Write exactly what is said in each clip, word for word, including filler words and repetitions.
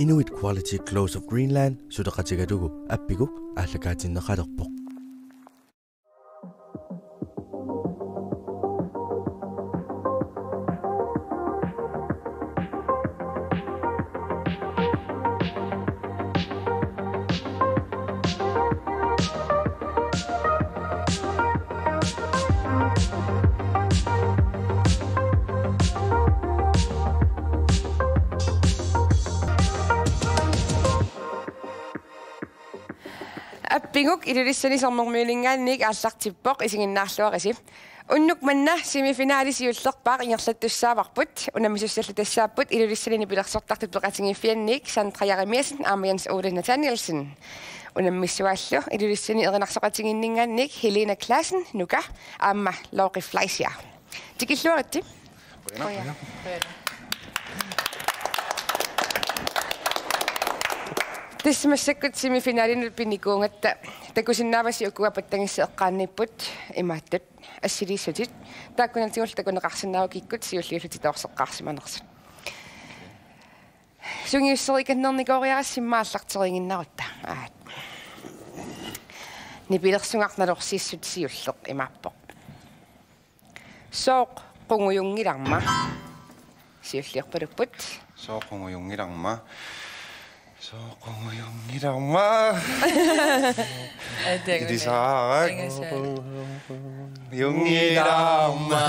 Inuit Quality Clothes of Greenland suleqatigalugu Appiguk aallakaatinneqalerpoq. Appiguk Ilulissani Sermermiuninngaanniit aallartippoq, isiginnaarluarisi. Unnuk manna semifinali siullerpaaq ingerlattussaavarput, unammisussallu tassaapput Ilulissani nipilersortartut peqatigiiffianniit Sandra Jeremiassen aamma Jens Ole Nathanielsen. Unammissuaallu Ilulissani erinarsoqatigiinninngaanniit Helena Claassen, Nuka, aamma Lauke Fleischer. Tikilluaritsi. Tassa massakkut semifinalinut pinnikuugatta takusinnaavasi ukua pattagissat eqqaaniipput imaattut assiliissutit. Taakkunannga takuneqarsinnaavoq kikkut siulliullutik toorseqqaarsimanersut. Sungiusseriikannernikooriarassi immaqa aallarteriiginnarutta. Aat. Nipilersugaq nalorsiissut siulleq imaappoq: Sooq qungujungilarma? Siulliorpalupput. Sooq qungujungilarma? Sooq qungujungilarma? Ilisaaraq. Jungilarma.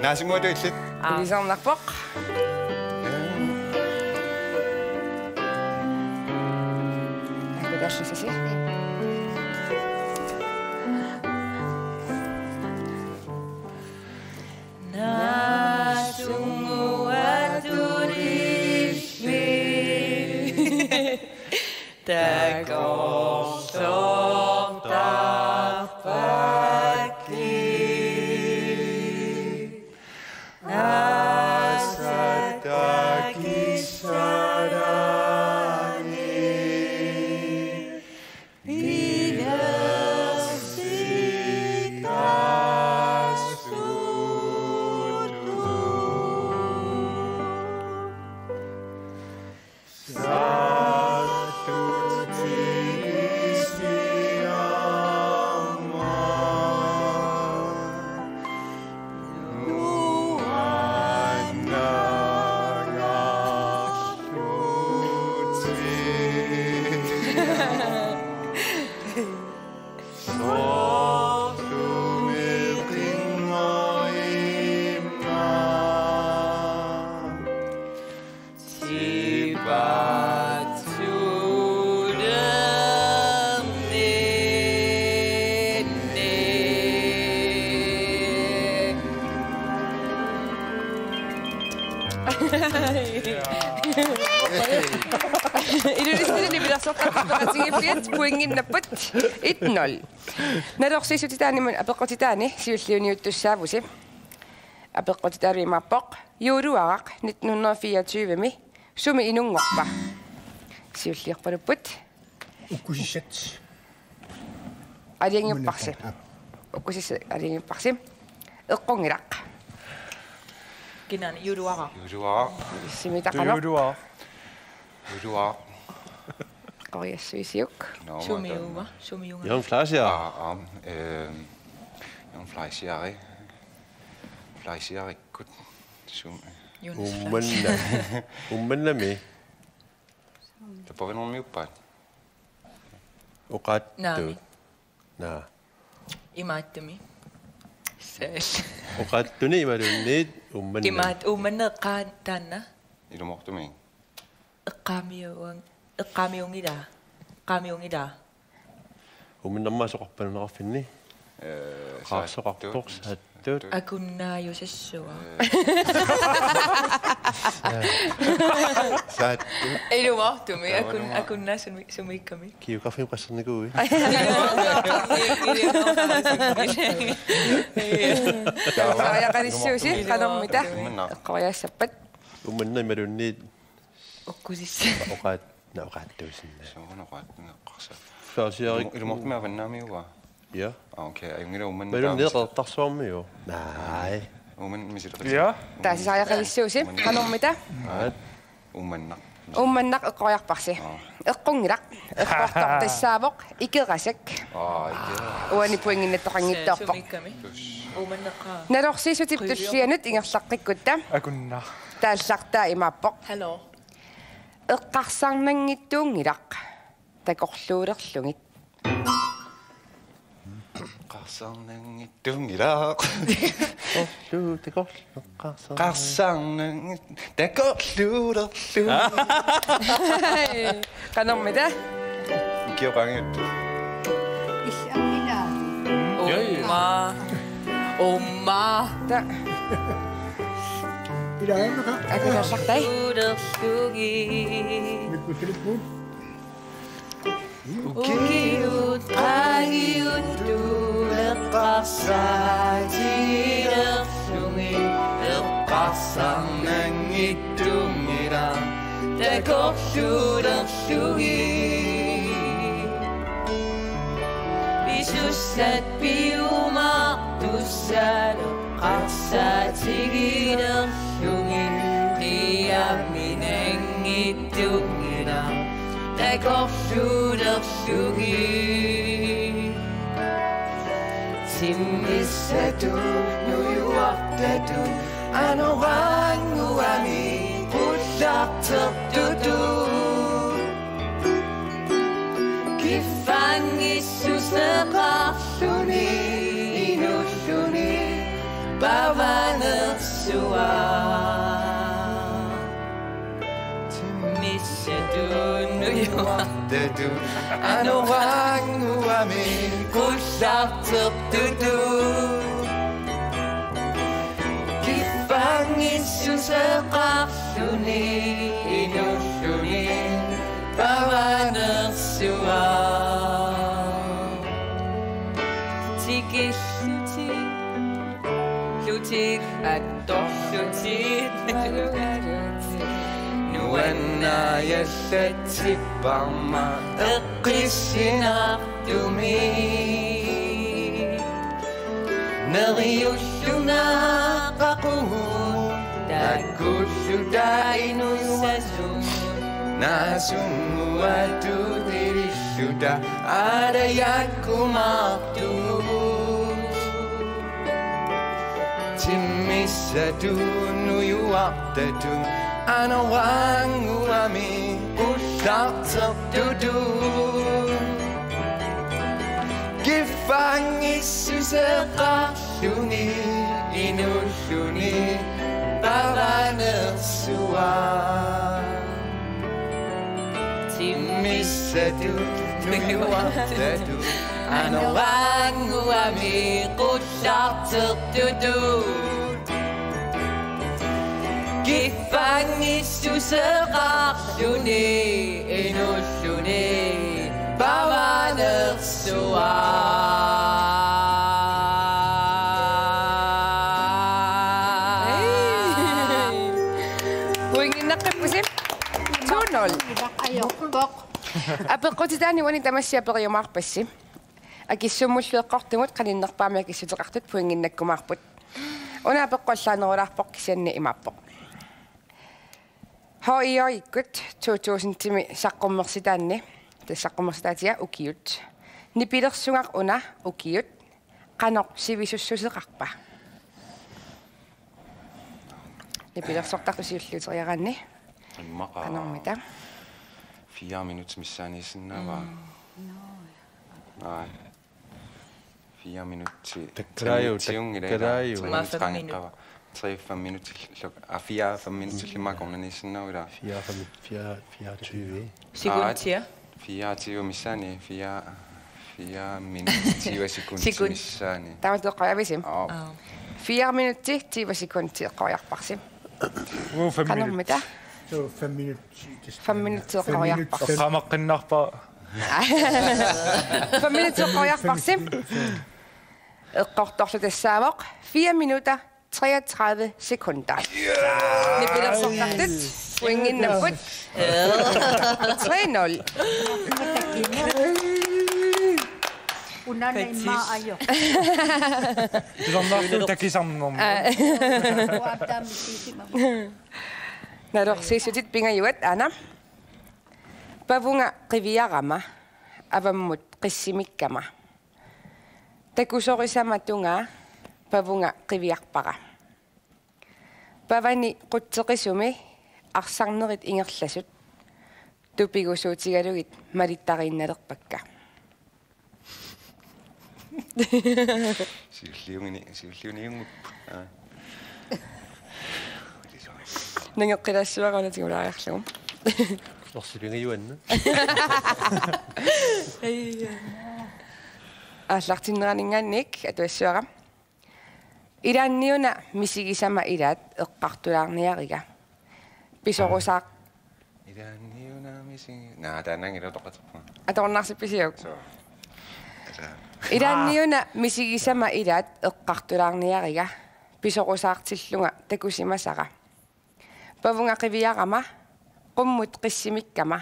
Naasimuatut illit. Ilisarnarpoq. Akulersusi. Nasunguatulilli takorloortarpakki. Ilulissani nipilersortartut peqatigiiffiat pointit napput et nul. Nalorsiissutitaanimut apeqqutitaani siulliuniuttussaavusi. Apeqqutitaalu imaappoq: Juuluaraq nitten hundrede fireogtyve-mi sumi inunngorpa? Siulliorpalupput. Ukkusissat. Aalajangiupparsi. Aap. Ukkusissat aalajangiupparsi. Eqqunngilaq. Kinaana? Juuluaraq. Juuluaraq. Simitaqanaq. Juuluaraq. Juuluaraq. Qoriassuisiuk. Nå, Sumiuva, sumiuva. Jørgen Fleischer. Aa, aam, øhm, Jørgen Fleischer, ikke? Fleischerikkut. Sum-, Jonas Fleischer. Uumanna-, Uummannami. Tapavinermiuppaat? Oqaattu. Naami. Naa. Imaattumi. Sal. Oqaattuni imaluunniit Uummannami. Imaat-, Uummannaq eqqaa taanna. Ilumoortumi. Eqqaamiuang-, eqqaamiunngilaa. Eqqaamiunngilaa. Uummannarmi soqarpaluneqarfinni? Ee, qaarsoqarpoq, saattut. Saattut. Akunnaajusassua. Ee. Saattut. Ilumoortumi, akun-, taavalu. Akunnaa sumi-, sumiikkami. Geografi qassernikuui. Taava. Saajaqalissuusi, qanormita. Uummannaq. Eqqoriassappat. Uummannaq imaluunniit Ukkusissat. Oqaat-, naa, oqaattuusinnaa. Sooruna oqaattuneqarsa. Fleischerikku. Ilu-, ilumoortumik Avannaamiua? Ja. Ah, okay. Ajunngilaq Uummannaq. Imaluunniit Qeqertarsuarmiu? Naa. Uuman misileqis. Ja. Taasisariaqavissuusi. Uuman. Qanormita? Aat. Uummannaq. Uummannaq eqqoriarparsi. Aa. Eqqunngilaq. Eqqortoq tassaavoq Ikerasak. Aa, Ikerasak. Uani pointinnattoqanngitsoorpoq. Uumanneqaa. Nalorsiissutip tullianut ingerlaqqikkutta. Akunnaq. Taallartaa imaappoq. Hallo. Eqqarsarnanngitsuunngilaq. Takorluulerlugit. Eqqarsarnanngitsuunngilaq. Takorlu-, takorlu-, eqqarsar-, eqqarsarnanngit-, takorluulerlugit. Qanormita? Ikioqanngitsoq. Illa, illa. Ja, ja. Uumma. Uumma. Ta-, Ila, ila. Akunnartartai. Takorluulerlugit. Mikku Filippu. Ukiut qaangiuttut eqqarsaatigilerlugit, eqqarsarnanngitsuunngilaq takorluulerlugit. Pisussat piumaartussat eqqarsaatigilerlugit, qiaminanngitsuunngilaq takorluulerlugit. Timmissatut nujuartatut anorannguami qullartertutut. Kiffanngissut seqarluni inulluni pavanersuaq. Timmissatut nujuartatut anorannguami qullartertutut. Kiffanngissut seqarluni inulluni pavanersuaq. Tikillutik, lutik attorlutik. Nuannaajallatsipparma eqqissinartumik. Neriullunga qaqugu takkulluta inussasut. Naasunnguatut ililluta aalajakkumaartugut. Timmissatut nujuartatut anorannguami qullartertutut. Kiffanngissut seqarluni inulluni pavanersuaq. Timmissatut nujuartatut anorannguami qullartertutut. Kiffanngissut seqarluni inulluni pavanersuaq. Pointinnaqqippusi. To nul. Apeqqutitaani uani tamassi aperiumaarpassi. Akissummullu eqqortumut qaninnerpaamik akissuteqartut pointinnakkumaarput. Una apeqqut allaanerulaarpoq kisianni imaappoq. H I J-ikkut to tusindimi saqqummersitaanni, tassa saqqummersitaatia ukiut. Nipilersugaq una ukiut, qanoq sivisussuseqarpa? Nipilersortartut siulliuteriaraanni. Immaqa. Qanormita? Fire minut missaaniissinnaavaa. Mm. Nej. Fire minutter. Takkaraajuk, tre minuttiunngilaq, takkaraajuk. Tre minut qaangeqqaavaa. Tre fem minutter. Aa, fire fem minutter immaqa kornaniissinnaavaa. Fire fem, fire, fireogtyve. Sekundia. Aa, fireogtyve missaani. Fire, fire minutter, tyve sekunder. Sekund. Missaani. Taama toqqaavisi. Aa. Aa. Fire minutter, tyve sekunder eqqoriarparsi. Uu, fem minutter. Qanormita? Joo, fem minutter. Fem minutter eqqoriarparsi. Eqqaamaqqinnarpa. Fem minutter eqqoriarparsi. Eqqortorlu tassaavoq fire minutter, treogtredive sekunder. Nipilersortartut pointinnakkut. Tre nul. Unaana immaqa ajoq. Tusarnaarlugu takisarnermut. Aa. Uanga taama tiisimavunga. Nalorsiissutit pingajuat, aana. Pavunga qiviarama avammut qissimikkama. Takusorisama tungaa pavunga qiviarpara. Pavani qutseqisumi arsarnerit ingerlasut tupigusuutigalugit malittariinnalerpakka. Siulliunngini, siulliunnginiunngippoq. Aa. Nangeqqilaassuara una tigulaariarlugu. Orsipigiuanna. Aallartinneraninngaanniit atuassuara. Ilaanniuna misigisama ilaat eqqartulaarniariga. Pisorusaaq. Ilaanniuna misigi-, naa, taannaanngilaq utoqqatserpunga. Atorunnaarsippisiuk? Suu. Asa. Ilaanniuna misigisama ilaat eqqartulaarniariga. Pisorusaartillunga takusimasara. Pavunga qiviarama qummut qissimikkama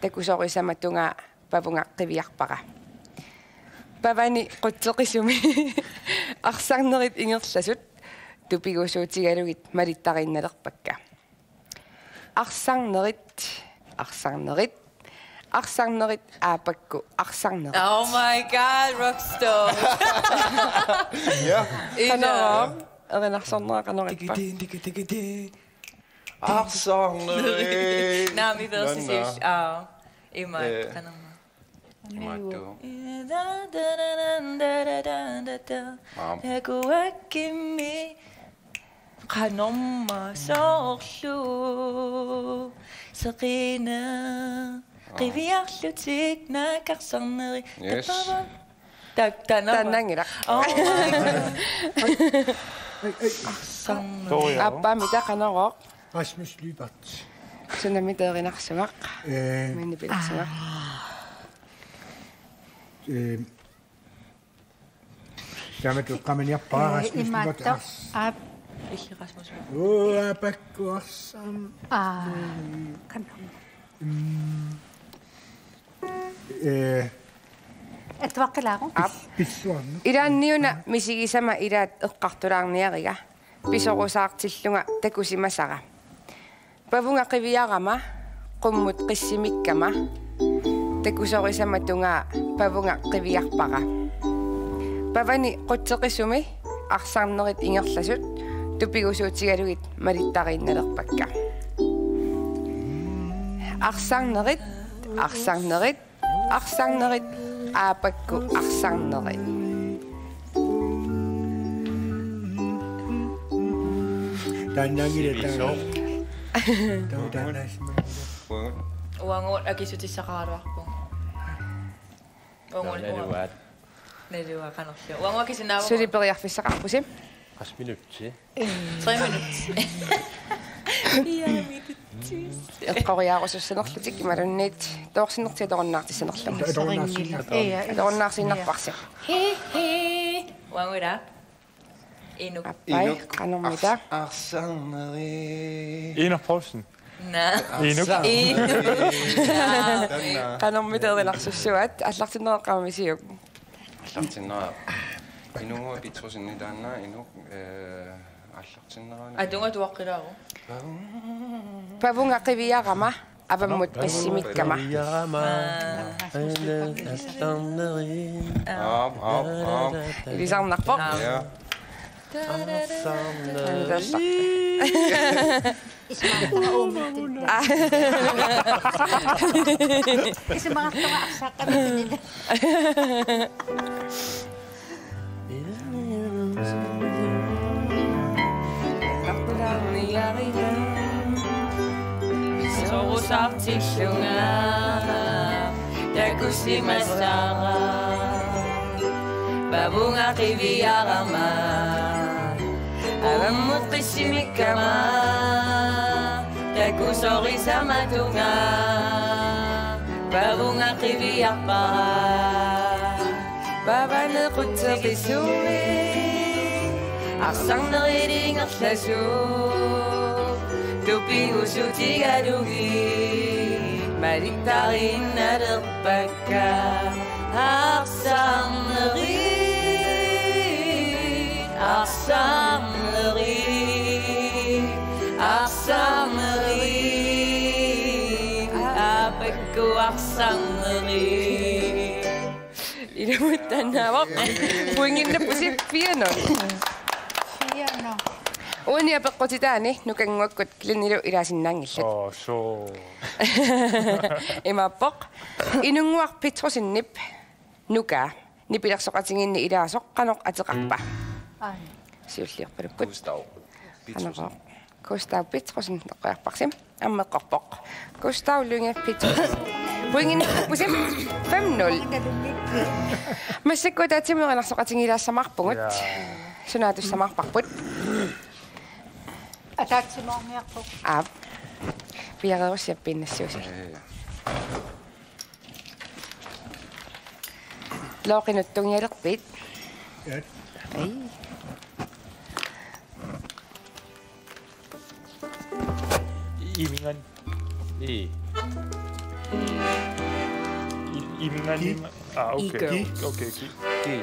takusorisama tungaa pavunga qiviarpara. Pavani qutseqisumi arsarnerit ingerlasut tupigusuutigalugit malittariinnalerpakka. Arsarnerit, arsarnerit, arsarnerit, aappakku arsarnerit. Oh my God, Rockstar. Ja. Ina. Qanorooq, erinarsornera qanorippa? Tiki, tiki, tiki, tiki. Arsarnerit. Naamik versisius. Nanna. Aa. Imaat, eh, qanormaa. Imaattuuvoq. Maam. Takuakkimmi qanormaa soorlu. Seqineq. Aa. Qiviarlutik naak arsarneri. Yes. Tapava. Ta-, taanna. Taannaanngilaq. Oh my God. Arsarnerit. Toriaro. Aappaami taava qanorooq? Rasmus Lyberth. Sunami erinarsuaq. Eh. Minni pilersuaq. Eh. Taamatut eqqaamaniarpara. Eh, Rasmus Lyberth imaattoq. Ars-. Aap. Illi Rasmus. Oo, aappakku arsarn-. Aa. Kanna. Mm. Eh. Atuaqqilaaruk. Aap. Pis-, pissuarnut. Ilaanniuna misigisama ilaat eqqartulaarniariga. Pisorusaartillunga takusimasara. Pavunga qiviarama qummut qissimikkama. Takusorisama tungaa pavunga qiviarpara. Pavani qutseqisumi arsarnerit ingerlasut tupigusuutigalugit malittariinnalerpakka. Arsarnerit, arsarnerit, arsarnerit, aappakku arsarnerit. Taannaanngilaq. Sivisooq. Taanna, taanna. Uagut. Uagut akissutissaqaraluarpugut. Uagut. Naluaat. Naluaat qanorlu. Uagut akisunaavagut. Suli periarfissaqarpusi. Qassit minutsit? Tre minut. Fire minut. Eqqoriaarusussanerlutik imaluunniit toorsinertik atorunnaartissanerlugit. Atorunnaarsiinnarparsi. Atorunnaarsiinnarparsi. Atorunnaarsiinnarparsi. He, he. Uagut ila. Inuk. Aappai, Inuk. Qanormita? Ars-, arsarneri. Inuk Poulsen. Naa. Inuk. Inuk. Arsarneri. Naa. Qanormita erinarsussuat, aallartinneqarami siuk. Aallartinneqarami. Inuk Petrussen taanna, Inuk, eh, aallartinneqarami. Atunga tuaqqilaaru. Pavunga qiviarama. Avammut qissimikkama. Qiviarama. Aa. Arsarneri. Aap, aap, aap. Ilisarnarpoq. Aap. Ja. Arsarneri. Aa. Isumaqartoq arsaq. Pisorusaartillunga takusimasara. Pavunga qiviarama avammut qissimikkama. Takusorisama tungaa pavunga qiviarpara. Pavani qutseqisumi arsarnerit ingerlasut tupigusuutigalugit malittariinnalerpakka. Arsarnerit, arsarnerit, arsarnerit, aappakkut arsarnerit. Ilumut taannaavoq. Pointinnappusi fire nul. Fire nul. Uani apeqqutitaani Nukannguakkut Glennilu ilaasinnaanngillat. Åh, så. Imaappoq. Inunnguaq Petrusenip Nuka nipilersoqatigiinni ilaasoq qanoq ateqarpa? Ai. Siulliorpalukkut. Gustav Petrusen. Qanoq? Gustav Petrusen toqqagarparsi. Aamma eqqorpoq. Gustav Lynge Petrusen. Pointinnappusi fem nul. Massakkut ataatsimoornersoqatigiilaassamaarpugut. Ja. Sunaatussamaarparput. Ataatsimoorniarpoq. Aap. Piareerussiappiinnassuusi. Ja, ja, ja. Looqinut tungialerpit? Ja. Ai. Imingan. I. I-, imingan. Ki. Imingan. Ah, okay. Ki. Okay, ki. Ki.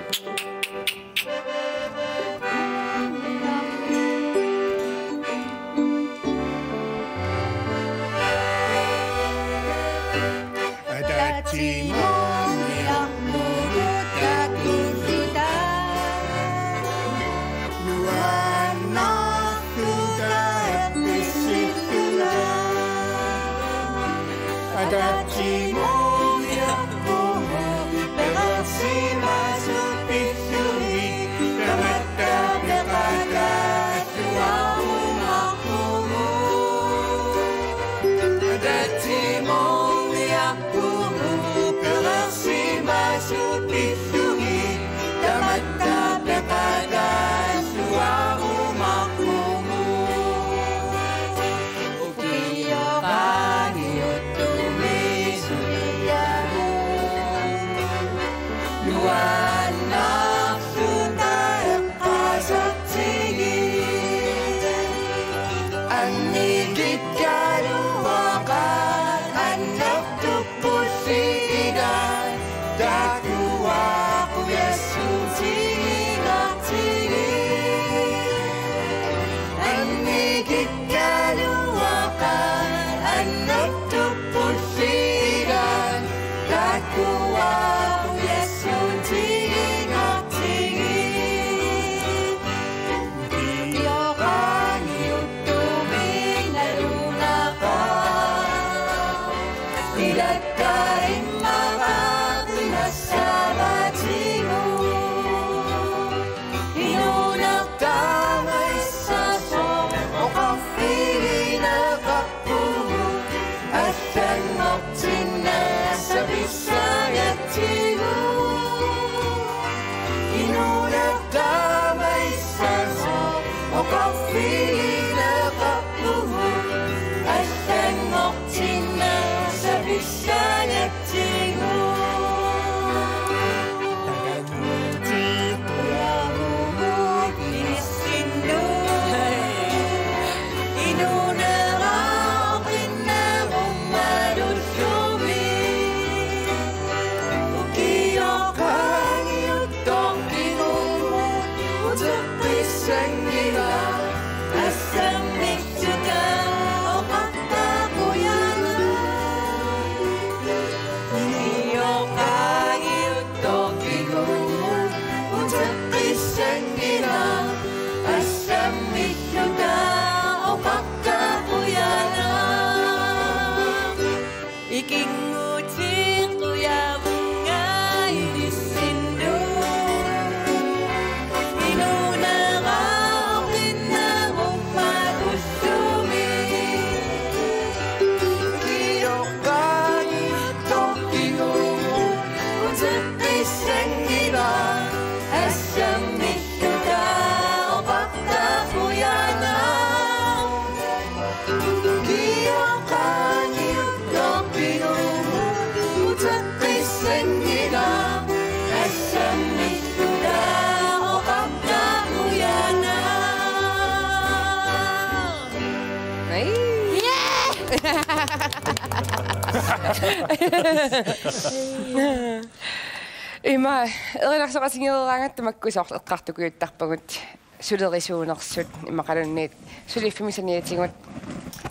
Ima erinarsoqatigeeraangatta makku soorlu eqqartukujuttarpagut sulerisuunersut imaluunniit suliffimmi saniatigut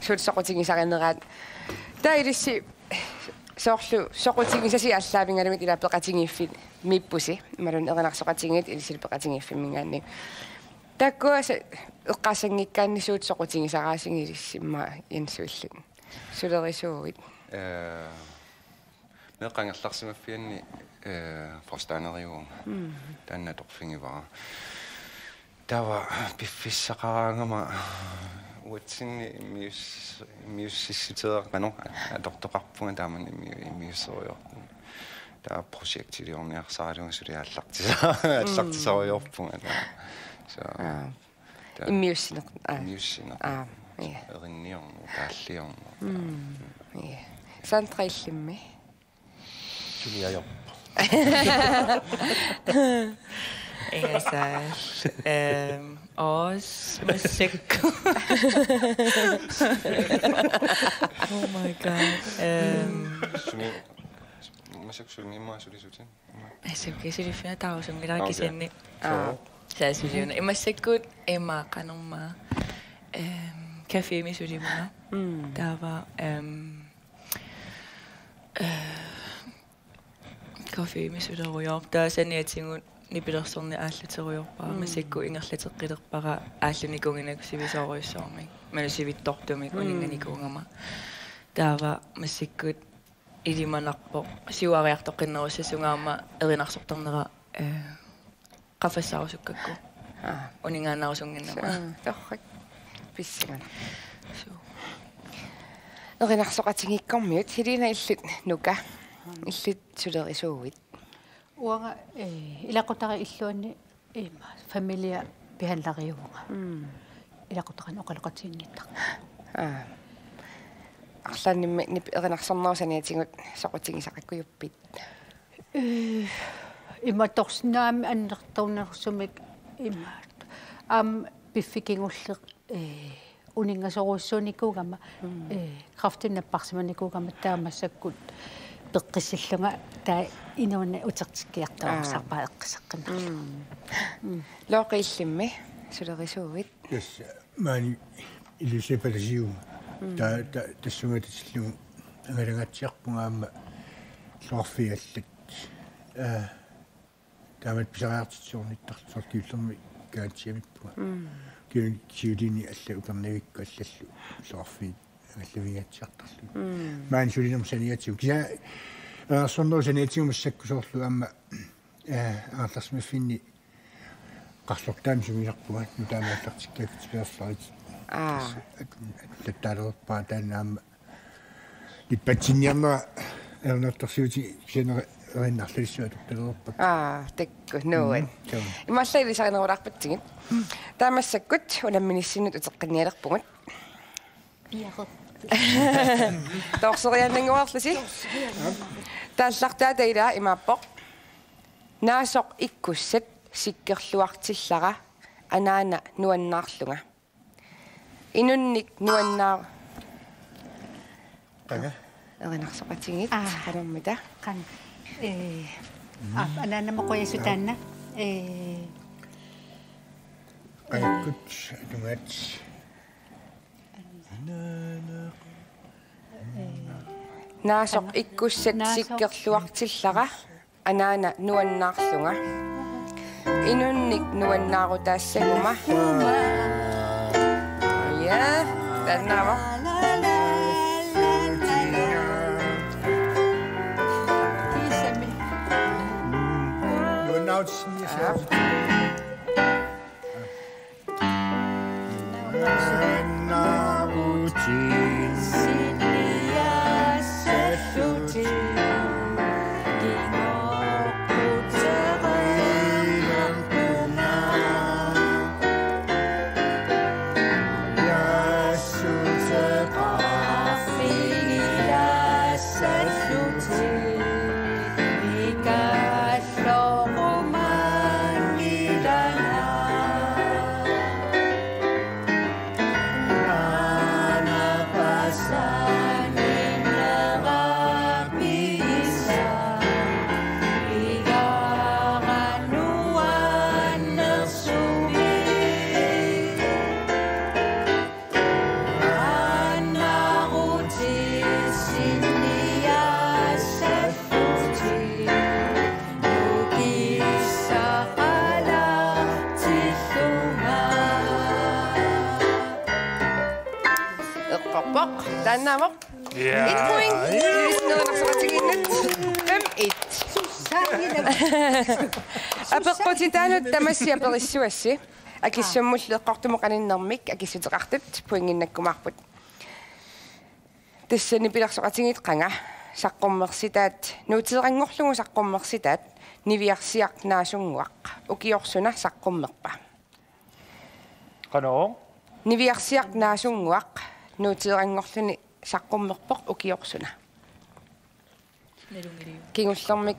suut soqutigisarineraat. Taava ilissi soorlu soqutigisasi aallaavigalugit ila peqatigiiffimmiippusi imaluunniit erinarsoqatigiit ilissi peqatigiiffimminngaanniit. Taakkua eqqaassanngikkaanni suut soqutigisaraasigit ilissi immaqa Jensuillu. Sulerisuuit. Eh, meeqqat angerlarsimaffianni, eh, forstanderiuvunga. Mm. Taanna atorfigivara. Taava piffissaqaraangama uatsinni immius-, immiussissuteeraq, qanoq atortoqarpunga taamani immiu-, immiusserujoorpunga. Taava projektiliorniarsaralunga suli aallartisa-, aallartisarujoorpunga taava. So, Aa. taava Immiussineq-, aa. Immiussineq. Aa, ja. Erinniorneq, taalliorneq. Mm, ja. Sandra illimmi? Suli ajorpoq. Ingasaal. Ehm, os, masakku. Oh my God. Ehm. Sumi-, masakku sumi immaqa sulisutit? Masakku suliffiga taarusunngilaq. Okay. Kisianni. Aa. Suu. Saa suliuna. Massakkut immaqa qanormaa. Ehm, cafémi sulimuna. Mm. Taava, ehm, eh, cafémi sulerujoorpara, taava saniatigut nipilersorneq aallaterujoorpara, Mm. massakkut ingerlateqqilerpara aallunikuunnginnakku sivisoorujussuarmik. Imaluunniit sivitsortumik Mm. uninnganikuugama. Taava massakkut ilimanarpoq siuariartoqqinnerussassunga aamma erinarsortarnera, eh, qaffassarusukkakku. Aa. Uninngaannarusunnginnama. Suu, torrak. Pissanganaq. Suu. Erinarsoqatigiikkormiut, Helena, illit Nuka. Illit sulerisuuit? Uanga, eh, ilaqutariit illuanni ima familia behandleriuvunga. Mm. Ilaqutariinni oqaloqatiginnittarpunga. Aa. Arlaannimmi nip-, erinarsornerup saniatigut soqutigisaqakkujuppit? Eh, imaattorsinnaammi annertunerusumik imaat. Aamma piffissap kingulleq, eh, uninngasorujussuunikuugama, Mm. eh, kræftimik napparsimanikuugama taava massakkut peqqissillunga taava inuuneq utertikkiartuaarusarpara Aa. eqqiseqqinnarlugu. Mm. Mm. Looqi illimmi sulerisuuit? Yes, maani Ilulissat palasiuvunga. Mm. Ta-, ta-, tassunga tatillugu angalangaatsiarpunga aamma illoqarfiit allat. Aa, taamatut pisariaqartitsisoornittarlugu soorlu kingullermi kaantiamippunga. Mm. Kisianni siuliini allat upernavikkut allallu illoqarfiit angallaffigiartarlugit. Mm. Maani sulinermut saniatigut. Kisianni erinarsornerup saniatigut massakkut soorlu aamma, eh, angerlarsimaffinni qarlortaami sungiusarpunga, nutaamik aallartikkakkit tipilersarit. Aa. Tassa at-, at-, attaalereerpara taanna aamma nippatsinniarnera ajornartorsiutit kisianni erinarlalissuit atortalereerpakka. Aa, taakku, nuann'. Mm, taava. Imaallaat ilisarinerulaarpatsigit. Taava massakkut unamminissinnut uteqqinnialerpugut. Piareerpoq. Torsoriaannannguarlusi. Taallartaata ilaa imaappoq: Naasoq ikkussat sikkerluartillara anaana nuannaarlunga. Inunnik nuannaar-, Qanga? Erinarsoqatigiit. Aa. Qanormita? Qanga. Eh, aa, anaanama qujasut taanna. Eh. Qajakkut tungaat. Naasoq ikkussat Naasoq. sikkerluartillara anaana nuannaarlunga. Inunnik nuannaarutaassaguma. Ja, taannaavoq. Nuannaarutaassaguma. Annaavoq. Ja. Et point. Ilisimanersoqatigiinnut. Fem et. Apeqqutitaanut tamassi aperissavassi. Akissummullu eqqortumut qaninnermik akissuteqartut pointinnakkumaarput. Tassani nipilersoqatigiit qanga saqqummersitaat, nuuteeranngorlugu saqqummersitaat, Niviarsiaq Naasunnguaq, ukioq suna saqqummerpa? Qanoq? Niviarsiaq Naasunnguaq, nuuteeranngorluni saqqummerpoq, ukioq suna? Kingullermik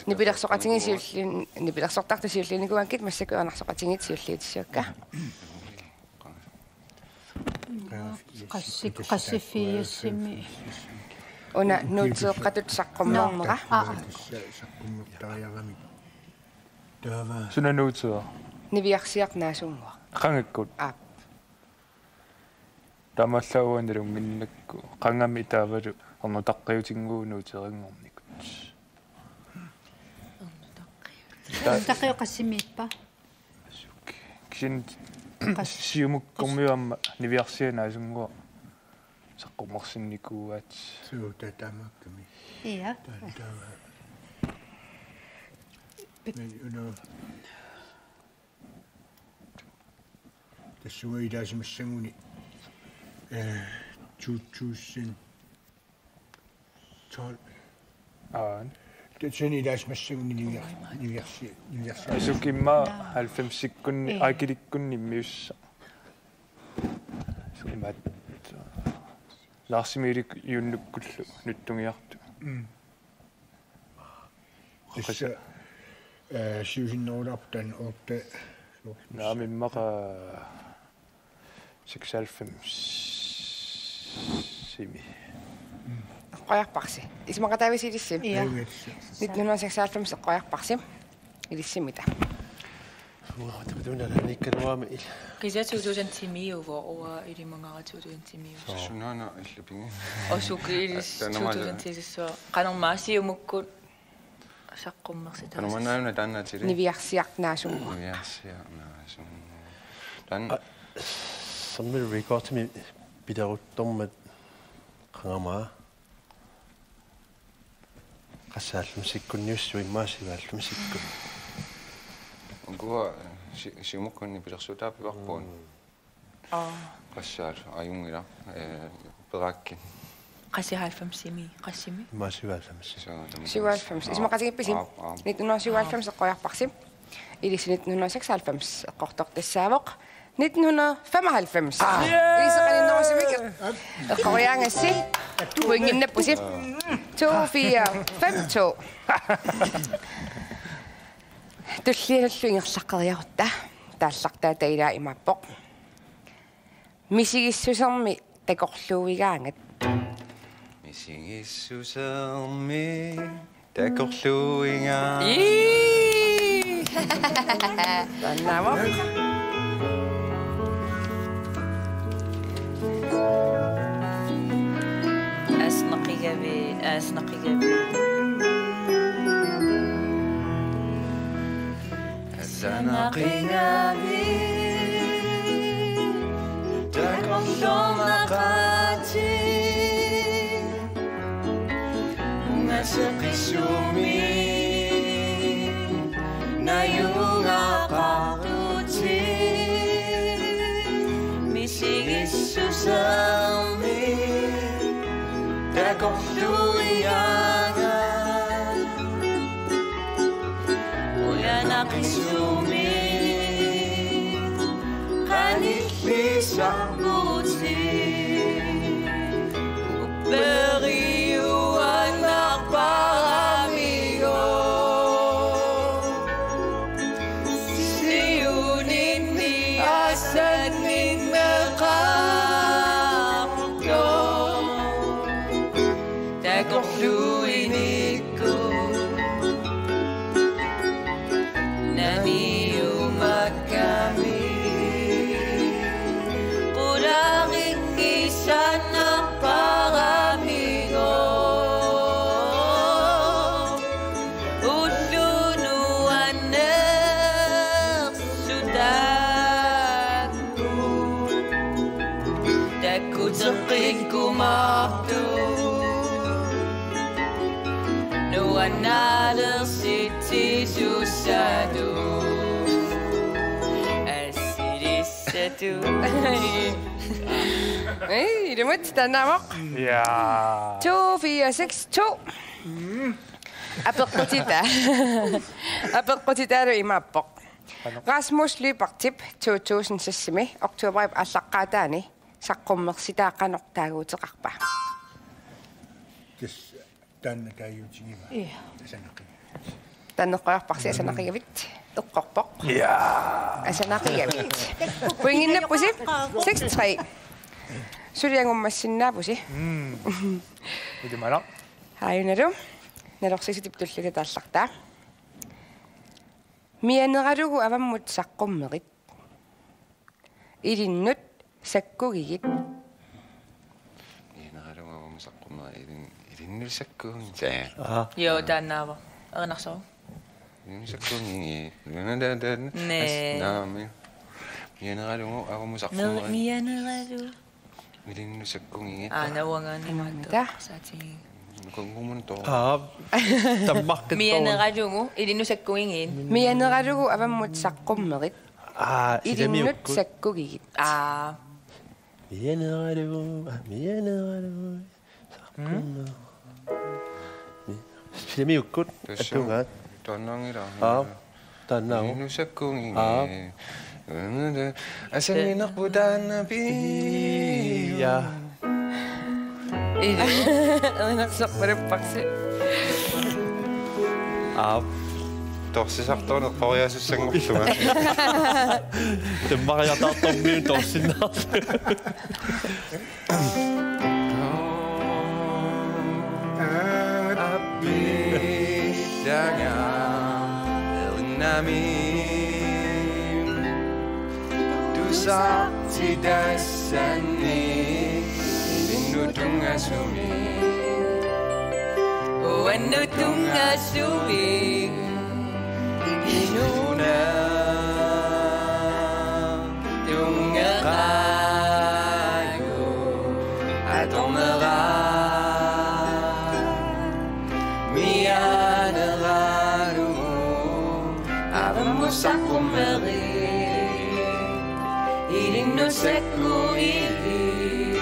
nipilersoqatigiit siulliin-, nipilersortartut siulliunnikuuakkit massakkut ajornarsoqatigiit siulliutissavakka. Qassi-, qassifiissimi. Una nuuteeqqatut saqqummermera. Aa, aa. Saqqummertariaramik. Taava. Suna nuuteeraq? Niviarsiaq Naasunnguaq. Qangakkut? Aap. Taamaallaat nalunnginnakku qangami taavalu ernutaqqiutinnguuvoq nuuteeranngornikut. Ernutaqqiut. Ernutaqqiut qassimiippa? Kisianni Qas-, Siumukkormiut aamma Niviarsiaq Naasunnguaq saqqummersinnikuuaat. Suu, taava taamaakkami. Ja. Taava, taava. Pip- Men, you know, tassunga ilaasimassaguni, eh, to tusind tolv. Aa. Tassani ilaasimassaguni niviar-, niviarsi-, niviarsi-. Asuki immaqa halvfemsikkunni, aa, akilikkunni immiussaq. Imaattoq Lars Emil Juunnukkullu nuttungiartut. Mm. Tassa, eh, siusinnerulaarpoq taanna otte. Naamik, immaqa seksoghalvfemsimi. Eqqoriarparsi. Isumaqataavisi ilissi? Ja. Nitten hundrede og seksoghalvfems eqqoriarparsi. Ilissimmita. Uanga tamatuma nalaaniikkaluarama il-. Kisianni to tusind ti-miuvoq, uanga ilimagara to tusind ti-miuvoq. Suu. Sunaana illit pigit? Asuki ilissi. Taanna to tusind ti-sissuaq. Qanormaa Siumukkut saqqummersitaassaaq? Qanormaa una taanna atili? Niviarsiaq Naasunnguaq. Niviarsiaq Naasunnguaq. Taanna. Aa, sambil recordimi pileruttormat qangamaa. Qassihalvfemsikkunniussuit immaqa syvoghalvfemsikkut. Ukua, si-, Siumukkunni pilersuutaapivarput. Mm. Aa. Qassihalv-, ajunngilaq, eh, peqaakki. Qassihalvfemsimi, qassimi? Immaqa syvoghalvfems. Syvoghalvfems. Syvoghalvfems. Isumaqatigiippisi? Aap, aap. Nitten hundrede syvoghalvfems eqqoriarparsi. Ilissi nitten hundrede seksoghalvfems eqqortoq tassaavoq. Nitten hundrede femoghalvfems. Aa. Ilissi qaninnerusumik eqqoriagassi. Pointinnappusi. To fire fem to. Tullianullu ingerlaqqeriarutta. Taallartaata ilaa imaappoq: Misigissusermi takorluuigaangat. Misigissusermi takorluuigaangat. Ii! Taannaavoq. Asnaqigavit, asnaqigavit. Asnaqigavit takorloornaqaatit. Ungaseqqissumik najugaqarutit. Misigissusermi takorluuigaangat. Ujanaqisumik qanillisarputit. Upperiuaannarparamigut. Siuninni assanninneqartoq. Takorluuinikkut naniumakkami. Qularinngisaannarparamigut. Ullut nuannersut taakku. Takkuteqqikku Nuannaalersitsisussatut. Assilissatut. Ei, ilumut taannaavoq. Ja. To fire seks to. Apeqqutita. Apeqqutitaalu imaappoq. Rasmus Lyberthip to tusind seksimi oktoberip aallaqqaataani saqqummersitaa qanoq taaguuteqarpa? Tassa taanna taaguutigiva. Ja. Asanaqigavit. Taanna eqqoriarparsi asanaqigavit. Eqqorpoq. Ja. Asanaqigavit. Pointinnappusi seks tre. Suli angummassinnaavusi. Mm. Ilumanaq. Aajunalu. Nalorsiissutip tulliuttut aallartaa. Mianeralugu avammut saqqummerit. Ilinnut sakkugigit. Mianeralugu avammut saqqummerit. Ilin-, ilinnut sakkugigit. Aha. Joo, taannaavoq. Erinarsoq. Ilinnut sakkugigit. Naa. As-, naamik. Mianeralugu avammut saqqummerit. Mianeralugu. Ilinnut sakkugigit. Aana uangaanniit. Qanoq imaattoq? Saatigiga. Nukangumun to. Aa. Tammaqqittoq. Mianeralugu ilinnut sakkugigit. Mianeralugu avammut saqqummerit. Aa, ilinnut sisaminut sakkugigit. Aa. Mianeralugu, aa, mianeralugu. Saqqummerit. Sisamiukkut. Tassa. Attugaat. Taannaanngilaq. Aap. Taannaavoq. Ilinnut sakkugigit. Aap. Asanninnerput taanna pii. Ja. Erinarsorpalupparsi. Aap. Torsisartuuneq eqqoriaasussanngorlunga. Temmariataartormiun torsinnarlu. Appillanga erinami tusartitassani ilinnut tunngasumik. Uannut tunngasumik. Inuna tunngeragu atornera mianeralugu avammut saqqummerit ilinnut sakkugigit.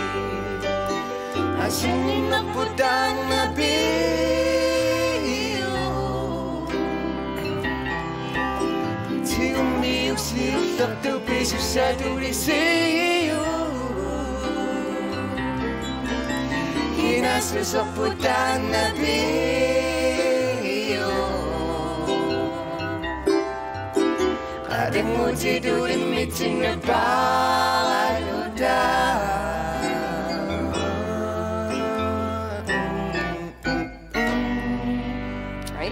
Asanninnerput taanna pii. Tigummiussiortartut pisussatut isiu. Kinassuserput taanna pii. Qatanngutitut immitsinnut paaraluta. Ai.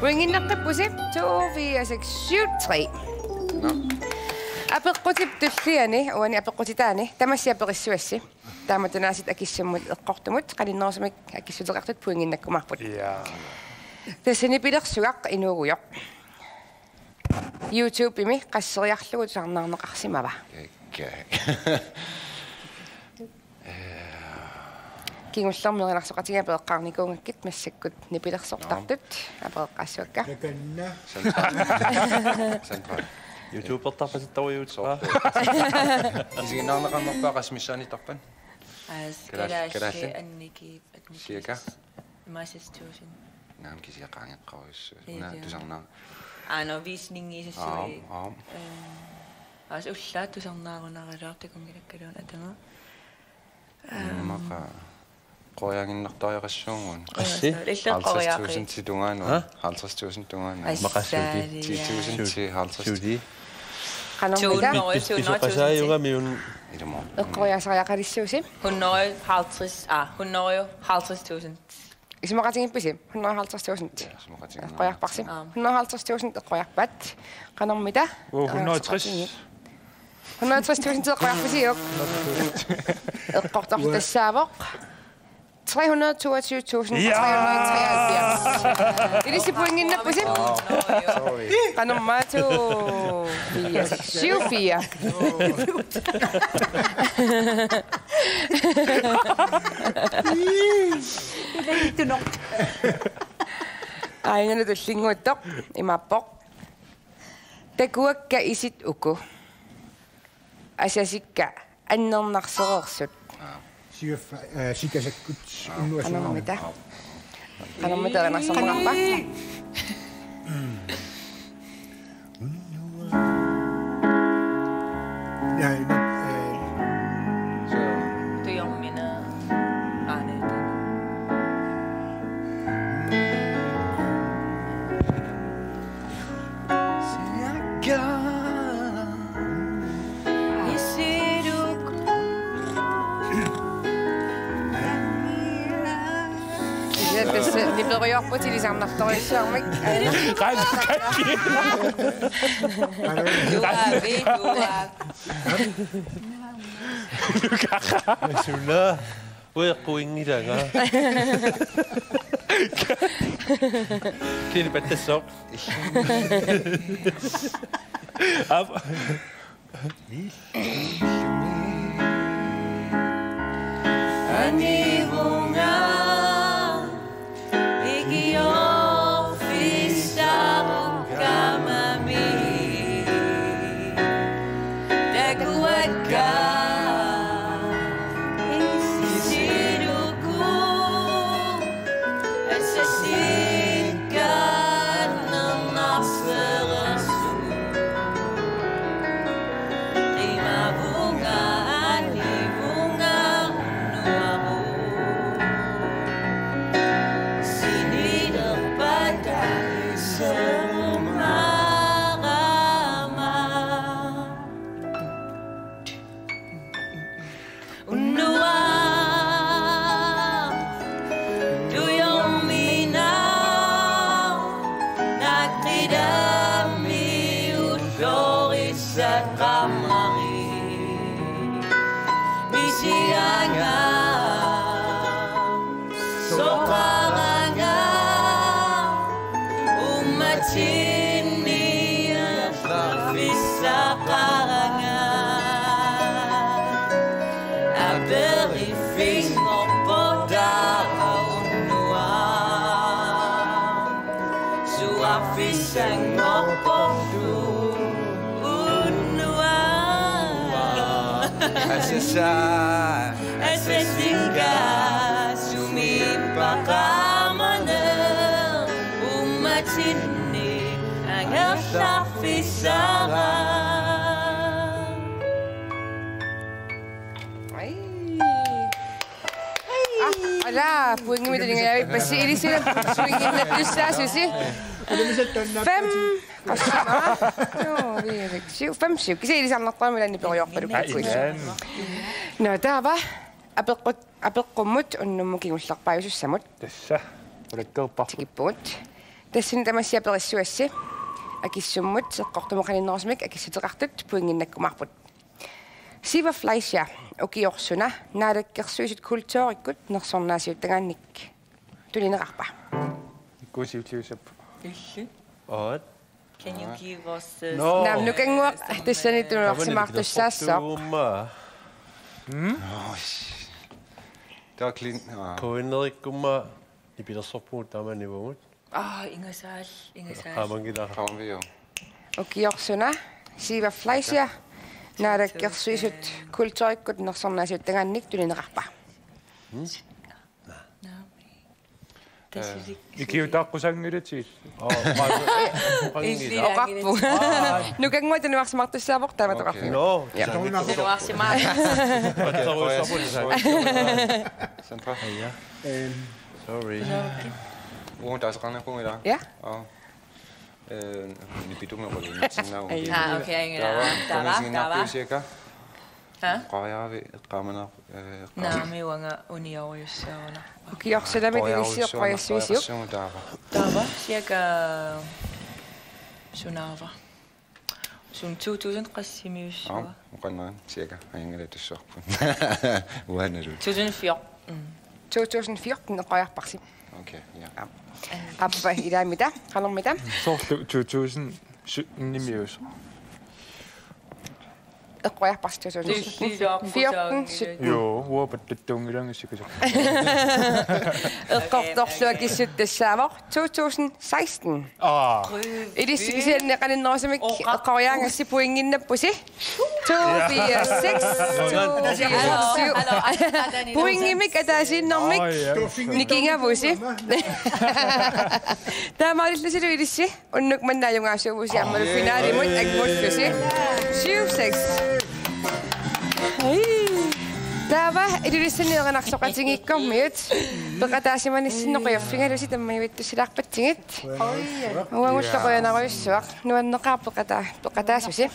Pointinnaqqippusi to fire seks syv tre. Nå. Apeqqutip tulliani, uani apeqqutitaani, tamassi aperissavassi. Taamatut aasiit akissummut eqqortumut, qaninnerusumik akissuteqartut pointinnakkumaarput. Ja. Tassani pilersugaq inuugujoq. YouTube-imi qasseriarlugu tusarnaarneqarsimava? Ikke. Kingullermi erinarsoqatigiit apereqqaarnikuugakkit massakkut nipilersortartut apereqqaassavakka. Takanna. Sandra. Sandra. YouTubertarpasittorujuut. Soorlu. Isiginnaarneqarnerpaaq qassit missaanniittarpat? As-, kalaallit, kalaallit, kalaallit. Annikip, annikip. Cirka? Imaassaaq seks tusind. Naamik kisianni qaangeqqaarujussuuvoq. Una tusarnaa-. Aana visningiisassuit. Aap, aap. Ehm, aas ullaaq tusarnaarunaraluartoq takunngilakkaluarluni atama. Ehm. Immaqa eqqoriaaginnartariaqassuugut. Qassi? Illit eqqoriaaqi. Halvtreds tusind tungaanut. Ha? Halvtreds tusind tungaanut. Maqaassuuti. Assaali. Ti tusind til halvtreds. Suuti. Qanormita? Pis-, pis-, pisoqasaajugamiuk. Ilumut. Eqqoriaasariaqalissuusi? Hundrede halvtreds, ah, hundrede halvtreds tusind. Isumaqatigiippisi? Hundrede halvtreds tusind. Ja, isumaqatigiinnarmata. Eqqoriarparsi. Aap. Hundrede halvtreds tusind eqqoriarpat. Qanormita? Åh, hundrede tres. Hundrede tres tusind eqqoriarpisiuk. Eqqortarlu tassaavoq. Tre hundrede toogtyve tusind tre hundrede treoghalvfjerds. Ja! Ilissi pointinnappusi. Sorry. Qanormaatut? Fire, seks, syv, fire. Ilalittunoq. Aajuna tullinnguuttoq imaappoq: Takuakka isit uku. Asasikka annernarsereersut. Siaffa, eh, sikasakkut unnuaq. Qanormita? Qanormita erinarsorneqarpa? Ja, ja, eh. Tujormina. Aa, nej, det er Ja, tassa niperiorput ilisarnartorujussuarmik. Qanqakki. Suna. Ueqquinngilanga. Kini pattassoq. Aap. Anihunga ikiorfissarukkamami takuakka isiruku asasikka annernarsereersut. Qimavunga anivunga unnuaru sinilerpata iserumaarama. Unnuaq tujormina naqqilami ullorissaqarneri. Misianga soqaranga uummatsinni atorfissaqaranga. Aperiffissarput taava unnuaq. Suaffissanngorporlu unnuaq. Asasa. Asasikka sumiippaqarmaneq uummatsinni angerlarfissara. Ai. Ah, ala, pointimik tulingajavippassi, ilissi swinginnatussaasusi. Fem. Qassima. Nå, vi er væk. Syv, fem, syv. Kisianni ilisarnartoramik ilaanni periorpalukkuit. Nå, taava apeqqut-, apeqqummut unnummut kingullerpaajusussamut. Tassa. Ulakkeerparput. Tikippugut. Tassani tamassi aperissavassi akissummut eqqortumut qaninnerusumik akissuteqartut pointinnakkumaarput. Siva Fleischer, ukioq suna Naalakkersuisut kulturikkut nersornaasiuttagaannik tunineqarpa? Ikkuusiulliusap. Illit. Aat. Can you give us, uh, no. Naamnukannguaq tassani tunuarsimaartussaassaaq. Tamanna. Hmm? Taklin. Kuinnerikkumma nipilersorpugut taamanivugut. Aa, ingasaal, ingasaal. Qaamanngilara. Qaamanngilara. Ukioq suna, Siva Fleischer, Naalakkersuisut kulturikkut nersornaasiuttagaannik tunineqarpa? Naamik. Tasilik. Ikiutaaqqusanngilatit. Aa, maa-, Illit. Oqarpunga. Aa. Nukannguaq tunuarsimaartussaavoq taamatoqarfiga. Okay. No. Ja. Tunuarsimaar-. Patterujussuarput. Sandra. Ja. Øhm. Sorry. Nå, okay. Uagut taaseqqaarniarpugut ilaa? Ja. Aa. Øh, nipitumiuqaluunniitsinnaavunga. Ai. Aa, okay, taava, taava, taava, taava. Cirka. Ha? Qariavi eqqaamana, øh, eqqaam-. Naamik, uanga uniorujussuaruna. Ukioq suna ilissi eqqoriassuusiuk? Eqqoriarujussuaruna taava. Taava, cirka sunaava. Suna to tusind qassimiussua? Aap, oqannerani cirka ajunngilaq tussuarput. Uanalu. To tusind fjorten. Mm. To tusind fjorten eqqoriarparsi. Okay, ja. Aap. Aap, ilaamita, qanormita? Soorlu to tusind syttenimiusoq. eqqoriarparsi to tusind fjorten, sytten. Joo, uapat tuttuunngilanga sikkusaq. Eqqortorluakissut tassaavoq to tusind seksten. Aa. Ilissi kisianni qaninnerusumik eqqoriagassi pointinnappusi. To fire seks, to fire syv. Pointimik ataasiinnarmik nikingavusi. Taamaalillisilu ilissi unnuk manna ajugaasuuvusi aammalu finalimut angullusi. Syv seks. Hej. Taava Ilulissani erinarsoqatigiikkormiut peqataasimanissinneq qujaffigalusi tammavittussilaarpatsigit. Uagullu qujanarujussuaq. Nuanneqaaq peqata-, peqataasusi.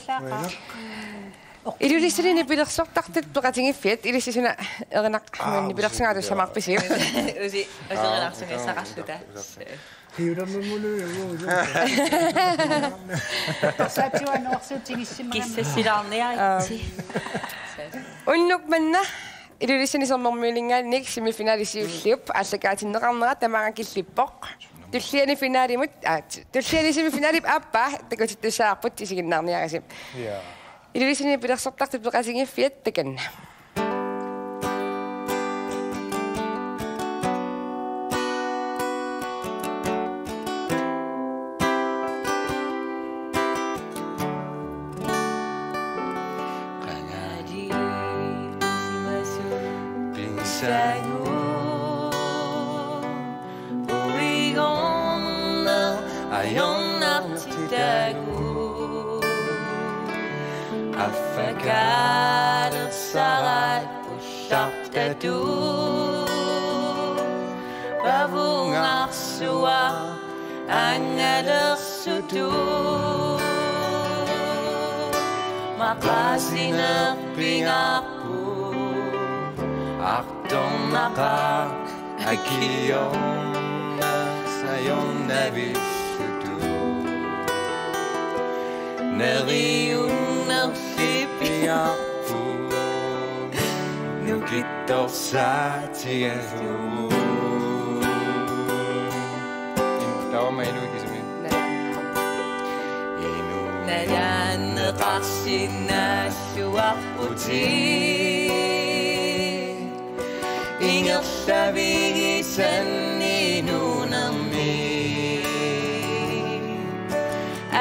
Ilulissani nipilersortartut peqatigiiffiat, ilissi suna erinaq-, nipilersortartussamaarpisi? Usi, usi erinarsugassaqarluta. Hiulamumulu. Kissasilaarniaritsi. Unnuk manna Ilulissani sermermiuninngaanniit semifinali siulliup aallakaatinneqarnera tamaanga killippoq. Tulliani finalimut, aa, tulliani semifinalip aappaa takutittussavarput, isiginnaarniarisi. Ja. Ilulissani nipilersortartut peqatigiiffiat takanna. Qangali usimasu pinsagu uigonna ajornartitagu affakaalersarat ullartatu pavungarsuaq angalersutu maqaasinerpigarput artornaqaaq akiorna sajornavissutu neriunnerlipigarput nukittorsaatigalugu. Taava inuit kisimi. Inuit nalaanneqarsinnaalluarputit. Ingerlavigisanni nuunermi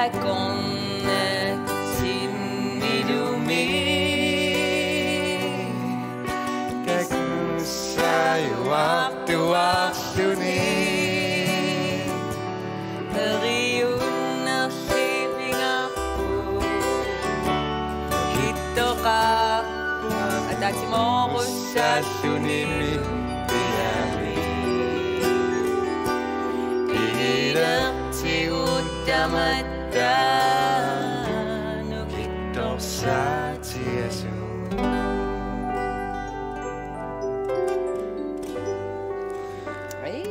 akornatsinniluunniit takussajuartuarluni. Neriunnerlipigarput nukittoqaaq ataatsimoorussaalluni piami. Igilertigut tamatta nukittorsaatigalugu. Hej.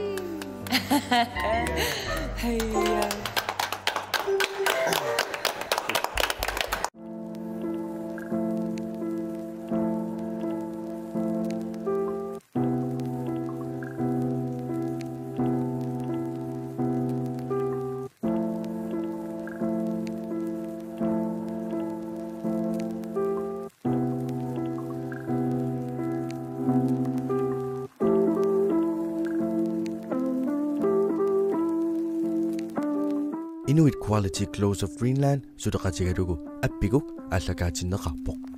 Inuit Quality Clothes of Greenland suleqatigalugu Appiguk aallakaatinneqarpoq.